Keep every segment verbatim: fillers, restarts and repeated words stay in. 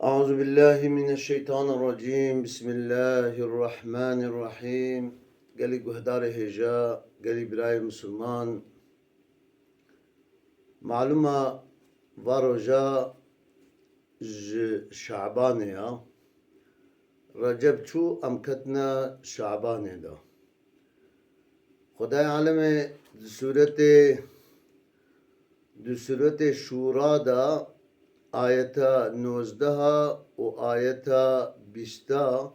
Eûzubillahimineşşeytanirrecîm. Bismillahirrahmanirrahîm. Gelî guhdarê hêja, gelî birayê misilman. Malûm e, va roja ji Şabanê ya. Receb çû, em ketine Şabanê de. Xwedayê alemê di sûretê, di sûretê Şûra de ayeta nozdeha û ayeta bîsta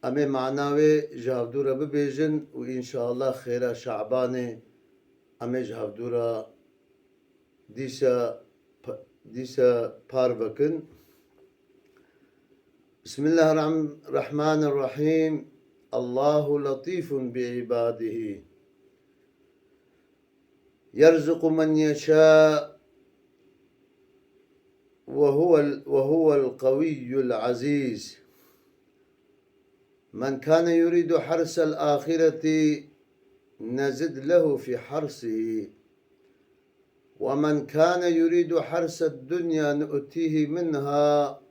em ê mana wê ji hevdû re bibêjin û înşallah xêra Şabanê em ê ji hevdû re dîsa, dîsa parve kin. Bismillahirrahmanirrahîm. Allahu letîfun bi ibadihî. Yerzuqu men yeşâ ve huvel, ve huvel qewiyyul azîz. Men kâne yurîdu harsel âhireti nezid lehu fî harsihî. Ve men kâne yurîdu harsed dunya nu'tîhî minha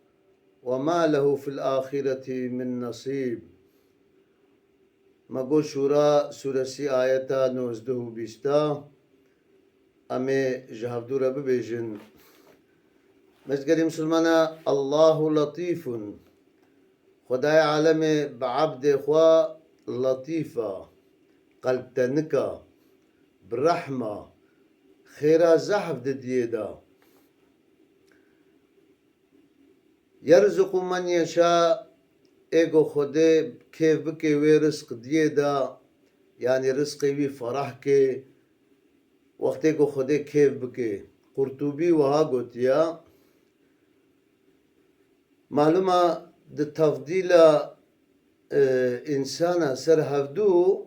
ve mâ lehu fil âhireti min nesîb. Me got Şûra sûresî ayeta nozdeh û bîsta. Em ê ji hevdû re bibêjin. Mezgelî misilmana, Allahu letîfun. Xwedayê alemê bi ebdê xwe letîf e, qelbtenik e, bi rehm e, xêra zehf didiyê de. Yerzuqu men yeşâ, ê ku Xwedê kêf bike wê rizq diyê de, yanî rizqê wî ferah ke, wextê ku Xwedê kêf bike. Qurtubî wiha gotiye, malûm e di tefdîla, e, însana ser hevdû,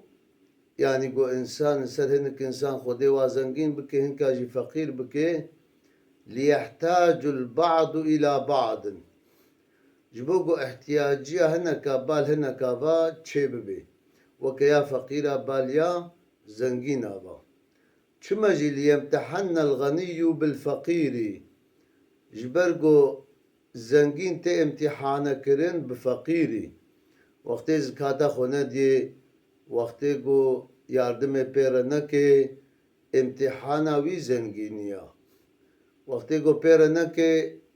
yanî ku însan ser hinek însan Xwedê wa zengîn bike, hinka jî feqîr bike, liyehtacu l-ba'du îla ba'din. Ji bo ku ihtiyaciya hineka bal hineka va çêbibe. Weke ya feqîra bal ya zengîna va. Çima jî liyemtehennel ganiyyû bil feqîrî. Ji ber ku zengîn tê îmtîhane kirin bi feqîrî. Wextê zikata xwe nediyê, wextê ku yardimê pê re neke, îmtîhana wî zengînî ya. Wextê ku pê re neke,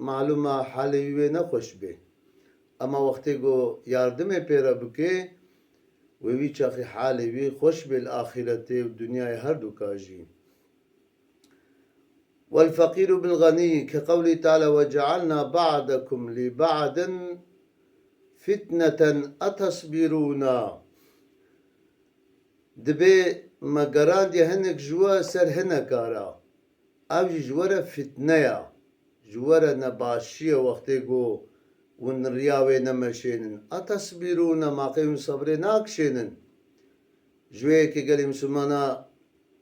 malûm e halê wî wê nexweş bê. Ema wextê ku yardimê pê re bike, wê wî çaxî halê wî xweş bê li axîretê û dinyayê her duka jî. Wel feqîru bil ganî, ke qewlî teala, ve cealna ba'dekum li ba'din fitneten etesbirûna. Dibê me gerandiye hinek ji we ser hineka re. Ev jî ji we re fitne ya. Ji we re nebaşî ye wextê ku hûn riya wê nemeşênin. Etesbirûne, ma qey hûn sebrê nakişênin. Ji wê yekê gelê misilmana,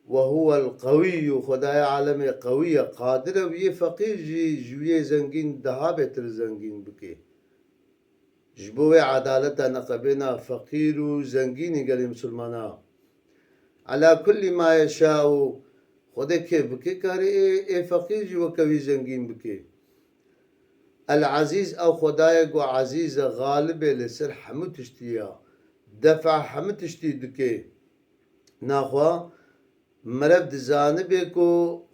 ve huwel qewiyyu, Xwedayê alemê qewî ye, qadir e, wî yê feqîr jî ji wî yê zengîn daha bêtir zengîn bike. Ji bo wê edaleta neqebêna feqîr û zengînî gelê misilmana. Ela kullî ma yeşâ'u, Xwedê kêf bike, karê ê, ê feqîr jî weke wî zengîn bike. El Azîz, ew Xwedayê ku ezîz e, xalib e li ser hemû tiştî ya. Defa hemû tiştî dike. Naxwe meriv dizanibê ku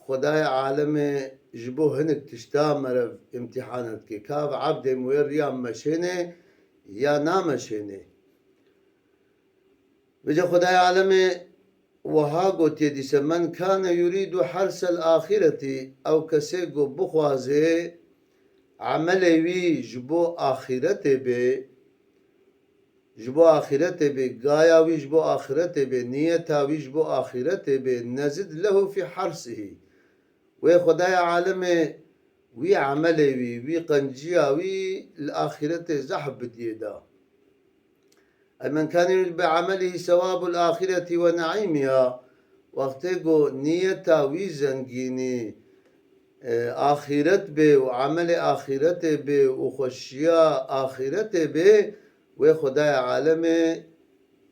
Xwedayê alemê ji bo hinek tişta meriv îmtîhane dike. Ka ev ebdê wê riya meşêne ya nameşêne. Vêca Xwedayê alemê wiha gotiye dîse, "Men kane yurîdu hersel axîretî", ew kesê ku bixwaze emelê wî ji bo axîretê bê, ji bo axîretê bê, gaya wî ji bo axîretê bê, niyeta wî ji bo axîretê bê, nezid lehu fî hersihî. Wê Xwedaya alemê wî emelê wî, wî qenciya wî li axîretê zehf bidiyê da. Ey men kane yurid bi emelihî sewabul axîretî ve neîmiha. Wextê ku niyeta wî zengînî, e, axîret bê û emelê axîretê bê û xweşiya axîretê bê, wê Xwedaya alemê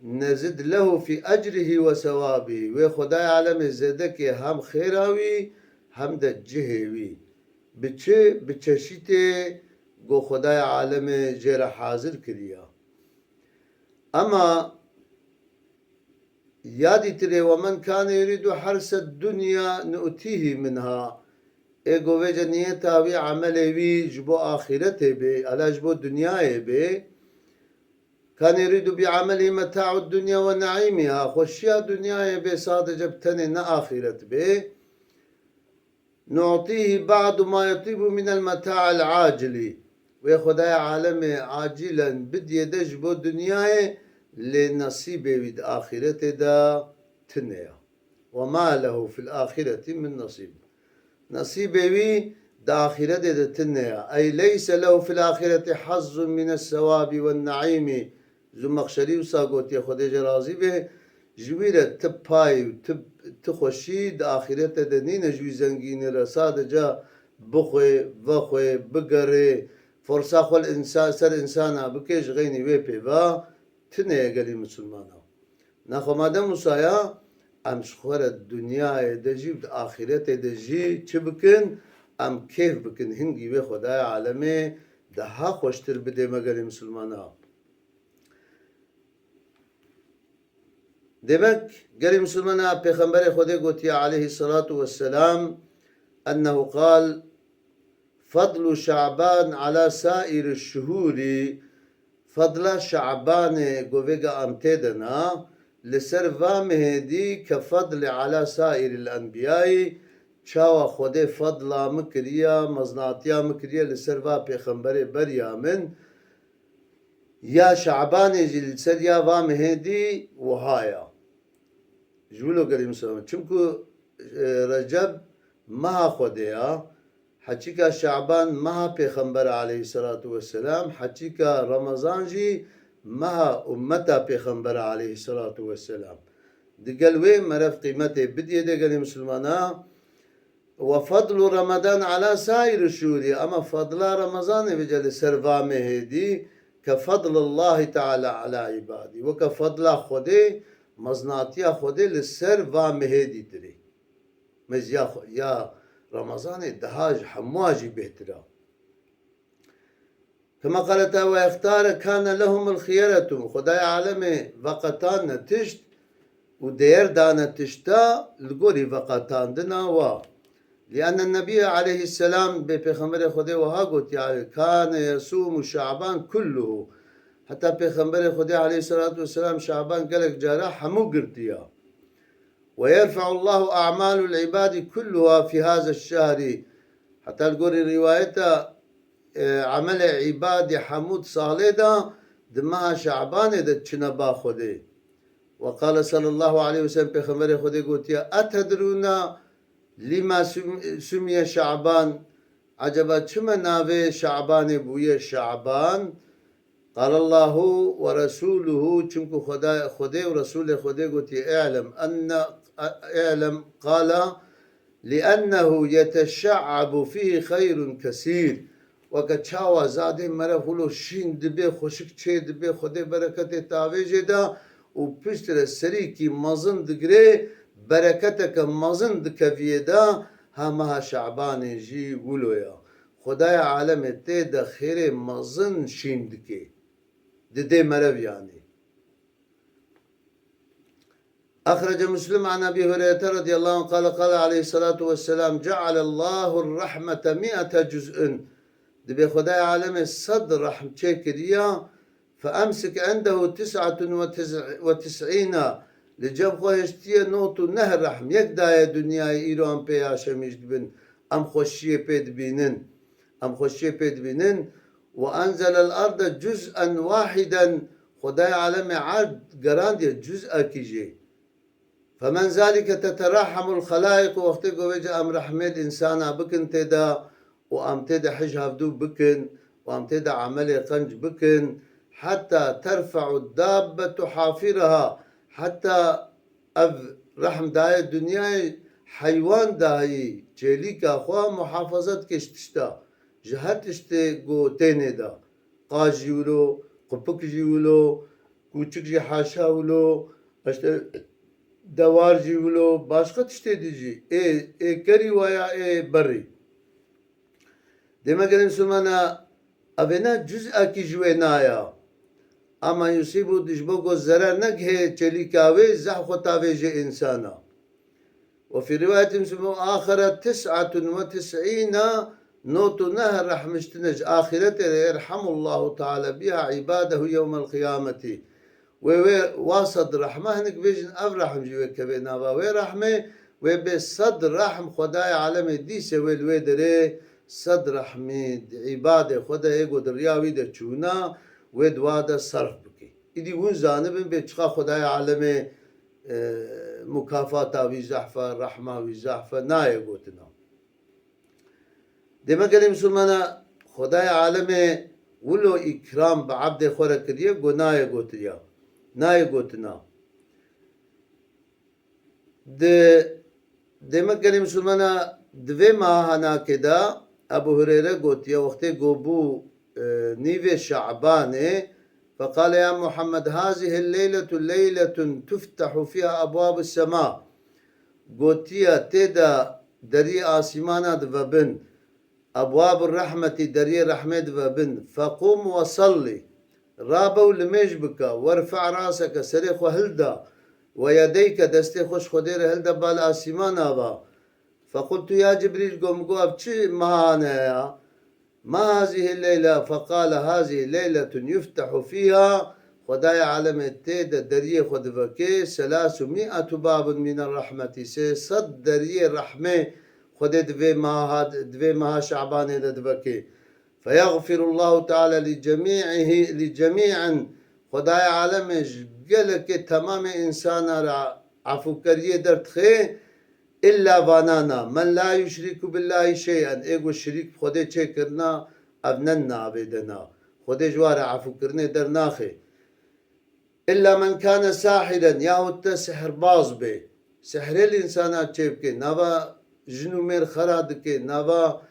nezid lehu fî ecrihî ve sewabî. Wê Xwedaya alemê zêdekê hem xêra wî hem de cihê wî. Bi çi? Bi çeşîtê go Xwedaya alemê jê re hazir kiriya. Ema ya dîtirê, "Ve men kane yuridu herse dunya nu'tihi minha." Ê go vêce niyeta wî, emelê wî ji bo axiretê bê, ala ji bo dinyayê bê. "Kane yuridu bi amelihi meta'u dunya ve naimiha." Xweşiya dinyayê bê, sadece bi tenê, ne axiret bê. "Nu'tihi ba'du ma yutibu minel meta'il acili." Wê Xwedaya alemê acilen bidiyê de ji bo dinyayê, lê nesîbê wî di axiretê de tune ya. "Ve ma lehu fil axireti min nasîb." Nesîbê wî di axiretê de tune ya. "Ey leyse lehu fil axireti hazzun mines sewabi wen naimi." Zûmexşerî wisa gotiye, Xwedê jê razî be, ji wî re ti pay û ti, ti xweşî di axîretê de nîne ji wî zengînî re, sadece bixwe, vexwe, bigerê, forsa xwe li însa-, ser însana bike, ji xeynî wê pê ve tune ye gelî misilmana. Naxwe madem wisa ya, em ji xwe re dinyayê de jî û di axîretê de jî çi bikin? Em kêf bikin, hingî wê Xwedaya alemê daha xweştir bidê me gelî misilmana. Demek, gelî misilmana Pêxemberê Xwedê gotiye aleyhisselatu vesselam, ennehu qal, "Fadlu Şaban ala sairi şuhuri", fadla Şabanê govêga em tê de na, li ser va mehê dî ke fadli ala sairil enbiyayî, çawa Xwedê fadla min kiriya, meznatiya min kiriye li ser va pêxemberê beriya min, ya Şabanê jî li ser ya va mehê dî wiha ya. Ji wilo gelî misilman. Çimku, e, Receb meha Xwedê ya, heçîka Şaban meha Pêxember aleyhisselatu vesselam, heçîka Remezan jî meha ummeta Pêxember aleyhisselatu vesselam. Di gel wê merev qîmetê bidiyê de gelî misilmana, "Ve fadlu Ramadan ala sairi şuhuri", ama fadla Ramazanê vêce li ser va mehê dî, "ke fadlillahi teala ala ibadî", weke fadla Xwedê, meznatiya Xwedê li ser va mehê dîtirê. Meziya xwe-, ya Ramazanê daha ji hemûa jî bêhtir a. Kema qale Teala, "Ve extare kane lehumul xiyeretu." Xwedaya alemê veqetane tişt û değer dane tişta li gorî veqetandina wa. Li'enne Nebiye aleyhisselam, bê Pêxemberê Xwedê wiha gotiye, "Kane yesumu Şaban kulluhu." Heta Pêxemberê Xwedê aleyhisselatu vesselam Şaban gelek cara hemû girtiya. "Ve yerfe'ullahu a'malul ibadi kulluha fi haza şehri." Heta li gorî rîwayeta, e, emelê îbadê hemû di salê de di meha Şabanê de çine ba Xwedê. Ve qale sallallahu aleyhi ve sellem, Pêxemberê Xwedê gotiye, "Etedrûna lima sum-, sumiye Şaban?" Eceba çima navê Şabanê bûye Şaban? Qalallahu ve Resûluhu, çimku Xweda, Xwedê û Resûlê Xwedê gotiye, "I'lem enne, i'lem qala, li'ennehu yeteşe'abu fîhî xeyrun kesîr." Weke çawa zadê meriv wilo şîn dibe, xweşik çê dibe, Xwedê bereketê tavêjê de û piştre serîkî mezin digire, bereketeke mezin dikeviyê de, ha meha Şabanê jî wilo ya. Xwedaya alemê tê de xêrê mezin şîn dike. Didê meriv yanî. Exrece Muslim an Ebî Hureyre radiyallahu anh qale, qale aleyhissalatu vesselam, "Cealallahu rahmete mi'ete cuz'in." Dibê Xwedaya alemê sed rehm çêkiriya, "Fe emsik indehu tis'atun ve tis-, ve tis'îna." Li cem xwe hiştiye nod û neh rehm. Yek daye dinyayê îro em pê yaşemîş dibin. Em xweşiyê pê dibînin. Em xweşiyê pê dibînin. "Ve enzelel arde cuz'en wahiden." Xwedaya alemê erd gerandiye cuz'ekî jê. "Femen zalike teterahemul xelaîq", wextê ku vêca em rehmê li însana bikin tê de û em tê de hij hevdû bikin û em tê de emelê qenc bikin, "heta terfe'u dabbetu hafiraha", heta ev rehm daye dinyayê, heywan dahî çêlîka xwe muhafaza dike ji tişta, ji her tiştê ku tênê de. Qaz jî wilo, qupik jî wilo, kûçik jî haşa wilo, işte dewar jî wilo, başqa tiştê dî jî. Ê, ê kerî waya, ê berî. Demek gelê misilmana, Evêna cuz'ekî ji wê naya. Ama yusîbu, ji bo ku zerer negihê çêlîka wê, zehf xwe tavêje însana. وفي رواية مسلم آخر تسعة وتسعين, nod û neh rehmiştine ji axiretê re, يرحم الله تعالى بها عباده يوم القيامة. Wê, wê wa sed rehme, hinek bêjin ev rehm jî wê kevê nava wê rehmê, wê bê sed rehm Xwedayê alemê dîse wê li wê derê sed rehmî di îbadê xwe de ê ku di riya wî de çûna, wê di wa de serf bike. Îdî hûn zanibin bê çiqa Xwedayê alemê, e, mukafata wî zehf e, rehma wî zehf e, nayê gotina. Dê me gelê misilmana Xwedayê alemê wilo îkram bi ebdê xwe re kiriye, go nayê gotiya, nayê gotina. Di, dê me gelê misilmana di vê meha hanakê de Ebu Hureyre gotiye, wextê go bû, e, nîvê Şabanê, فقال يا محمد هذه الليلة ليلة تفتح فيها أبواب السماء. Gotiye, tê de deriyê asîmana divebin, ebwab rehmetî, deriyê rehmê divebin. فقم وصل, rabe û limêj bike, وارفع رأسك, serê xwe hilda, ويديك, destê xwe ji Xwedê re hilda bal asîmana ve. فقلت يا جبريل, go min go ev çi mehane ya? ما هذه الليلة؟ فقال هذه ليلة يفتح فيها, Xwedayê alemê tê de deriyê xwe divekê, ثلاثمائة باب من الرحمة, sê sed deriyê rehmê Xwedê di vê meha, di vê meha Şabanê de divekê. فيغفر الله تعالى لجميعه، لجميع, Xwedayê alemê ji gelekê temamê însana re efûkeriyê derdixe, إلا vanana, من لا يشرك بالله شيئا, ê ku şirîk bi Xwedê çêkirina, ev ne navê de na. Xwedê ji wa re efûkirinê dernaxe. إلا من كان ساحرا, yahut te sihirbaz bê. Sihrê li însana çêbike, nava jin û mêr xera dike, nava,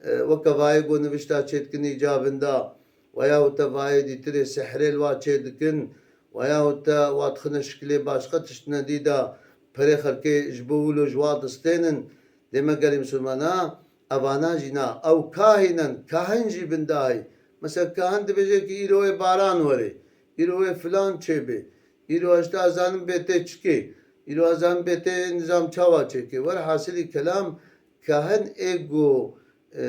e, weke vayê ku nivişta çêdikin îcabinda, we yahut te vayê dîtirê sihrê li wa çêdikin, we yahut te wa dixine şikilê başqa tiştine dî de, perê xelkê ji bo wilo ji wa distênin, dê me gelê misilmana, evana jî na. Ew kahînen, kahin jî bindahî. Mesela kahin dibêje ki îro ê baran were, îro ê filan çêbe, îro hişta zanin bê tê çikê, îro zanin bê tê nizam çawa çêke. Werhasilî kelam, kahin ê ku, e,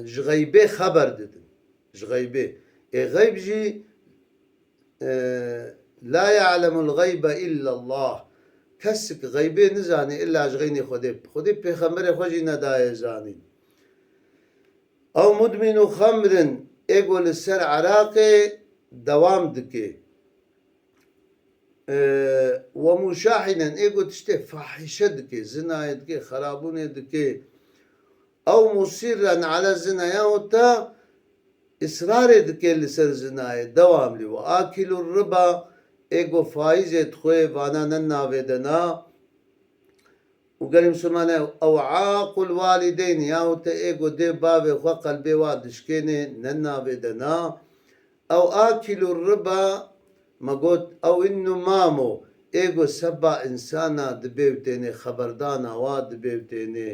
ji xeybê xeber didin. Ji xeybê. Ê xeyb jî, e, لا يعلم الغيب إلا الله. Kesik xeybê nizane illa ji xeynê Xwedê. Xwedê pêxemberê xwe jî nedaye zanîn. أو مدمن خمر, ê ku li ser eraqê dewam dike. E, ومشاحنا, ê ku tiştê fahîşe dike, zinayê dike, xerabûnê dike. أو مصرا على الزنا, yahut te israrê dike li ser zinayê, dewamlî. وآكل الربا, ê ku faîzê dixwe, vana ne navê de na. Û gelê misilmane, أو عاق الوالدين, yahut te ê ku dê bavê xwe qelbê wa dişkêne, ne navê de na. أو آكل الربا, me got, أو النمام, ê ku seba însana dibêwtêne, xeberdana wa dibêwtêne.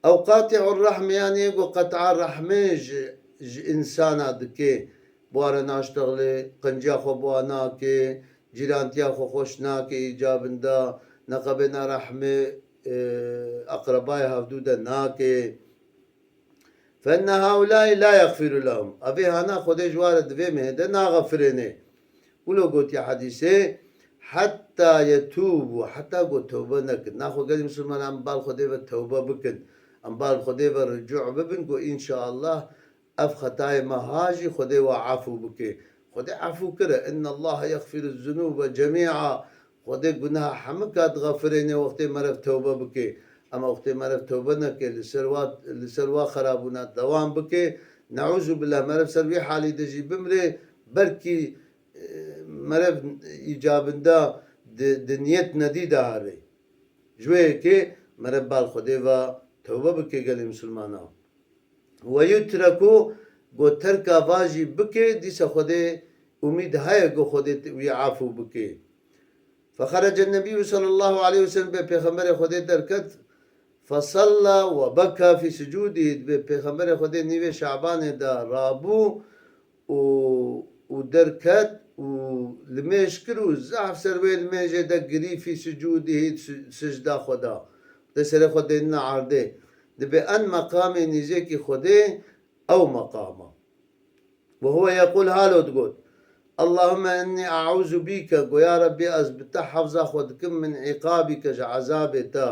أو قاطع الرحم, yanî ê ku qet'a rehmê ji, ji însana dike, bi wa re naştexlê, qenciya xwe bi wa nake, cîrantiya xwe xweş nake îcabinda, neqebêna rehmê, e, eqrebayê hevdû de nake. فإن هؤلاء لا يغفر لهم. Evê hana Xwedê ji wa re di vê mehê de naxefirêne. Wilo gotiye hedîsê, حتى يتوبوا, heta ku tewbe nekin. Naxwe gelî misilman em bal Xwedê ve tewbe bikin. Em bal Xwedê ve ricû bibin ku înşaallah ev xetayê me ha jî Xwedê wa efû bike. Xwedê efû kire. إن الله يغفر الذنوب جميعا. Xwedê gunaha hemika dixefirêne wextê merev tewbe bike. Ema wextê merev tewbe neke, li ser wa, li ser wa xerabûna dewam bike, neûzûbillah, merev ser wî halî de jî bimre, belkî, e, merev îcabinda di, di niyet nedî de herê. Ji wê yekê merev bal Xwedê ve tewbe bike gelê misilmana. ويترك, got terka va jî bike, dîsa Xwedê umîd heye ku Xwedê wî efû bike. فخرج النبي صلى الله عليه وسلم, bê Pêxemberê Xwedê derket, Fesalla ve beka fî sucûdî, dibê Pêxemberê Xwedê nîvê Şabanê de rabû û, û derket û limêj kir û zehf ser wê limêjê de girî fî sucûdî, su-, sicda xwe da. Dê serê xwe dênine erdê. Dibê en meqamê nîzêkî Xwedê ew meqama. Ve huve yeqûl, halo digot, Allahümme inni e'ûzu bîke, go ya Rebbî ez bi te hefza xwe dikim, min îqabîke, ji ezabê te.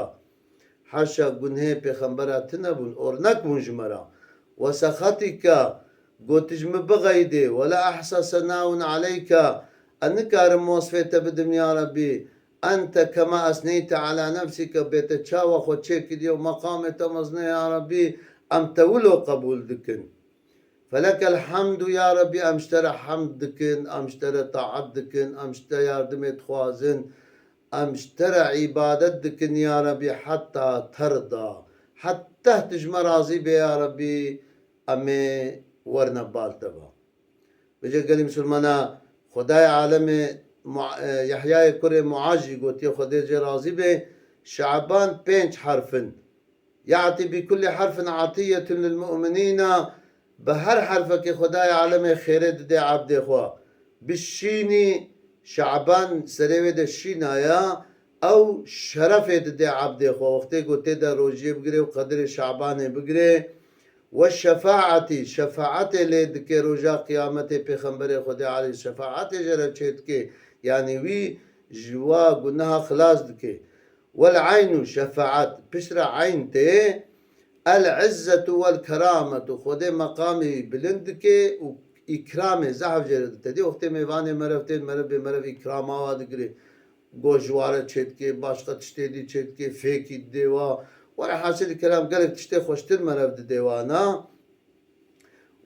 Haşa gunhê pêxembera tune bûn, ornek bûn ji me re. Ve sexetîke, go tu ji min bixeydê, ve la ehsa senawun aleyke, ez nikarim wasfê te bidim ya Rebbî, ente kema esneyte ala nefsîke, bê te çawa xwe çêkiriye û meqamê te mezin e ya Rebbî, em te wilo qebûl dikin. Felekel hemdu ya Rebbî, em ji te re hemd dikin, em ji te re taet dikin, em ji te yardimê dixwazin, em ji te re îbadet dikin ya Rebbî, heta terda, heta tu ji me razî bê ya Rebbî, em ê werine bal te ve. Vêce gelî misilmana, Xwedayê alemê Mu-, e, Yehyayê kurê Muaz jî gotiye, Xwedê jê razî bê, Şaban pênc herf in. Ya'ti bi kulli harfin atiyetun lil mu'minina. Bi her herfekê Xwedayê alemê xêrê didê ebdê xwe. Bi şînî, Şaban serê wê de şîna ya, ew şerefê didê ebdê xwe. Wextê ku tê de rojiyê bigirê û qedirê Şabanê bigirê. Ve şefaetî, şefaetê lê dike roja qiyametê, Pêxemberê Xwedê aleyh şefaetê jê re çê dike. Yanî wî ji wa guneha xilas dike. Vel eynu, şefaet, piştre eyn tê, el izzetu vel kerametu, Xwedê meqamê wî bilind dike û îkramê zehf jê re dite. Dê wextê mêvanê merev tên, merev bê merev îkrama wa digire. Go ji wa re çê dike, başqa tiştê dî çê dike, fêkî didê wa. Were hasilî kelam gelek tiştê xweştir merev didê wana.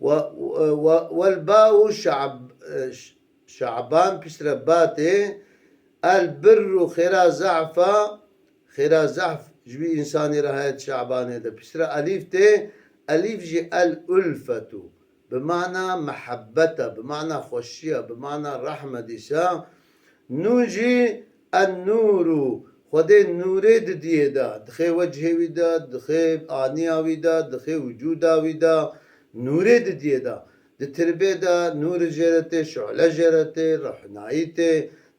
Ve, ve, vel ba'u şa'b-, e, ş-, Şaban piştre ba tê, el birru xêra zehfa, xêra zehf ji wî însanî re heye di Şabanê de. Piştre elîf tê, elîf jî el ulfetu. Bi mana mehebbet e, bi mana xweşî ye, bi mana rehm e dîsa. Nûn jî en nûrû, Xwedê nûrê didiyê de, dixê wechê wî de, dixê aniya wî de, dixê wicûda wî de, nûrê didiyê de. Di tirbê de nûr jê re tê, şule jê re tê, rehnayî tê,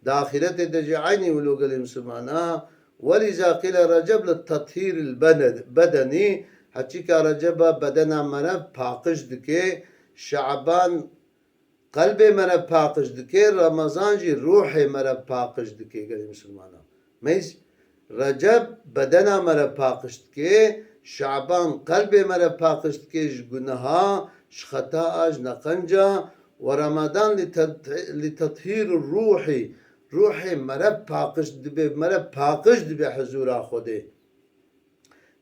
di axîretê de jî eynî wilo gelê misilmana. Welîza qîle Receb li tethîril bene-, bedenî, heçîka Receba bedena merev paqij dike, Şaban qelbê merev paqij dike, Remezan jî ruhê merev paqij dike gelê misilmana. Meys, Receb bedena merev paqij dike, Şaban qelbê merev paqij dike ji guneha, ji xetaa, ji neqenca, û Remezan li te-, li tethîr ruhî, ruhê merev paqij dibe, merev paqij dibe huzûra Xwedê.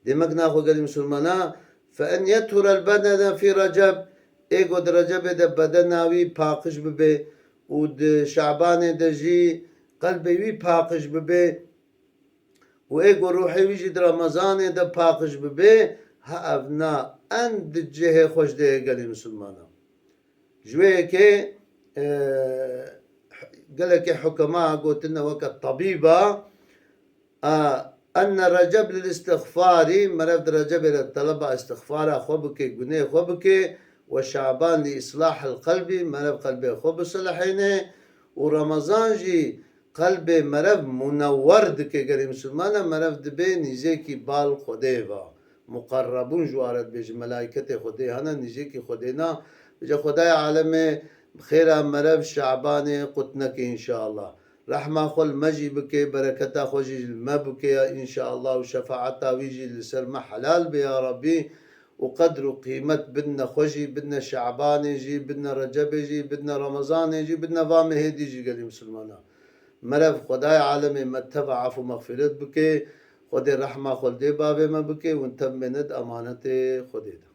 Demek naxwe gelî misilmana, fe en yethurel bedene fî Receb, ê ku di Recebê de bedena wî paqij bibe û di Şabanê de jî qelbê wî paqij bibe û ê ku ruhê wî jî di Remezanê de paqij bibe, ha ev na en di cihê xweş de ye gelî misilmana. Ji wê yekê, e, gelekê hukema gotine weke tabîba, A, enne Receb lil istixfarî, merev di Recebê de teleba istixfara xwe bike, gunê xwe bike, we Şaban lî islahil qelbî, merev qelbê xwe bisilihêne, û Remezan jî qelbê merev munewwer dike, gelê misilmana merev dibe nîzêkî bal Xwedê ve. Muqerrebûn ji wa re dibêjin, melayketê Xwedê hene, nîzêkî Xwedê na. Vêca Xwedayê alemê bi xêra merev Şabanê qut neke înşallah. Rehma xwe li me jî bike, bereketa xwe jî li me bike ya înşallah û şefaeta wî jî li ser me helal be ya Rabbî û qedr û qîmet bidne xwe jî, bidne Şabanê jî, bidne Recebê jî, bidne Remezanê jî, bidne va mehê dî jî gelî misilmana. Merev Xwedayê alemê me teva af û mexfîret bike, Xwedê rehma xwe li dê bavê me bike, hûn tev mêne di emanetê Xwedê de.